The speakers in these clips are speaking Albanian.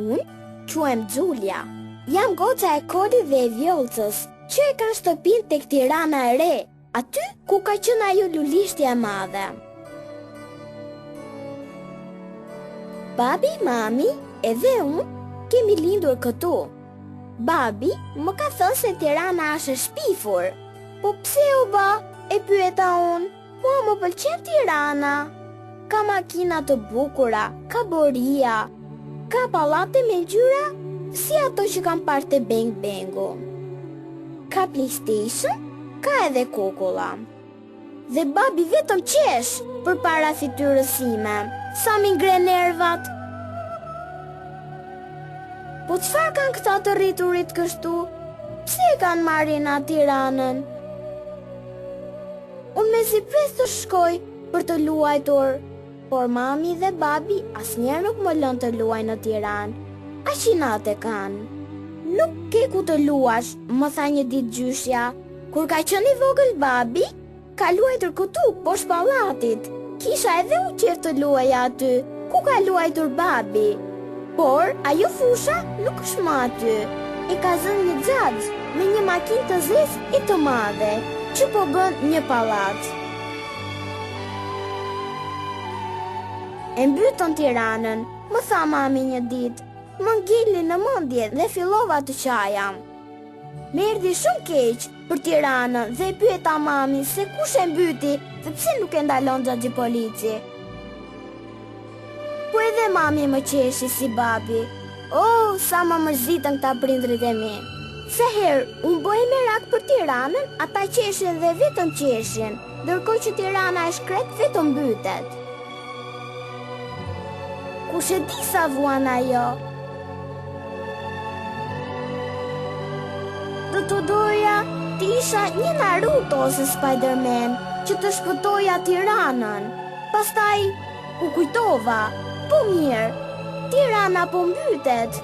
Unë quhem Xhulia. Jam goca e Kolit dhe e Vjollcës, që e kanë shtëpinë tek Tirana e Re, aty ku ka qenë ajo lulishtja e madhe. Babi, mami edhe unë kemi lindur këtu. Babi më ka thënë se Tirana është e shpifur. Po pse o ba? E pyeta unë. Mua më pëlqen Tirana. Ka makina të bukura, ka boria, ka pallate me ngjyra si ato që kam parë te Beng Bengu. Ka PlayStation, ka edhe kukulla. Dhe babi vetëm qesh përpara fytyrës sime, sa m'i ngre nervat. Po çfarë kanë këta të rriturit kështu? Pse e kanë marrë inat Tiranën? Unë mezi pres të shkoj për të luajtur, por mami dhe babi asnjëherë nuk më lënë të luaj në Tiranë. Aq inat e kanë. Nuk ke ku të luash, më tha një ditë gjyshja. Kur ka qenë i vogël babi, ka luajtur këtu, poshtë pallatit. Kisha edhe unë qejf të luaja aty, ku ka luajtur babi. Por, ajo fusha nuk është më aty. E ka zënë një xhaxh me një makinë të zezë e të madhe, që po bën një pallat. E mbytën Tiranën, më tha mami një ditë. Më ngeli në mendje dhe fillova të qaja. Më erdhi shumë keq për Tiranën dhe e pyeta mamin se kush e mbyti dhe pse nuk e ndalon xhaxhi Polici. Po edhe mami më qeshi si babi. Oh, sa më mërzitën këta prindërit e mi. Sa herë unë bëj merak për Tiranën, ata qeshin dhe vetëm qeshin, ndërkohë që Tirana e shkretë vetëm mbytet. Kush e di sa vuan ajo? Do të doja të isha një Naruto ose Spider-Man që të shpëtoja Tiranën. Pastaj u kujtova, po mirë, Tirana po mbytet.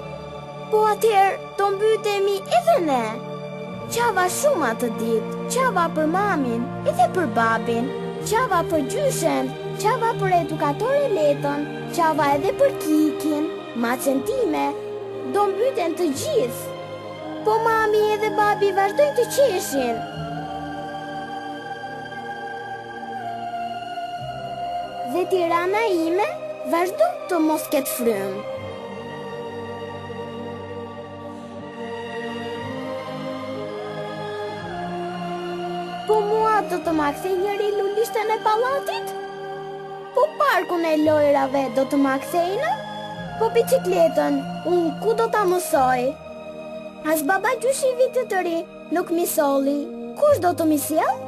Po atëherë do mbytemi edhe ne. Qava shumë atë ditë, qava për mamin, edhe për babin, qava për gjyshen, qava për edukatore Letën, qava edhe për Kikin, macen time, do mbyten të gjithë. Po mami edhe babi vazhdojnë të qeshin. Dhe Tirana ime vazhdon të mos ketë frymë. Po mua do të ma kthejë njeri lulishten e pallatit? Po parkun e lojrave do të ma kthejnë? Po biçikletën, unë ku do ta mësoj? As babagjyshi i vitit të ri nuk m'i solli. Kush do të m'i sjellë?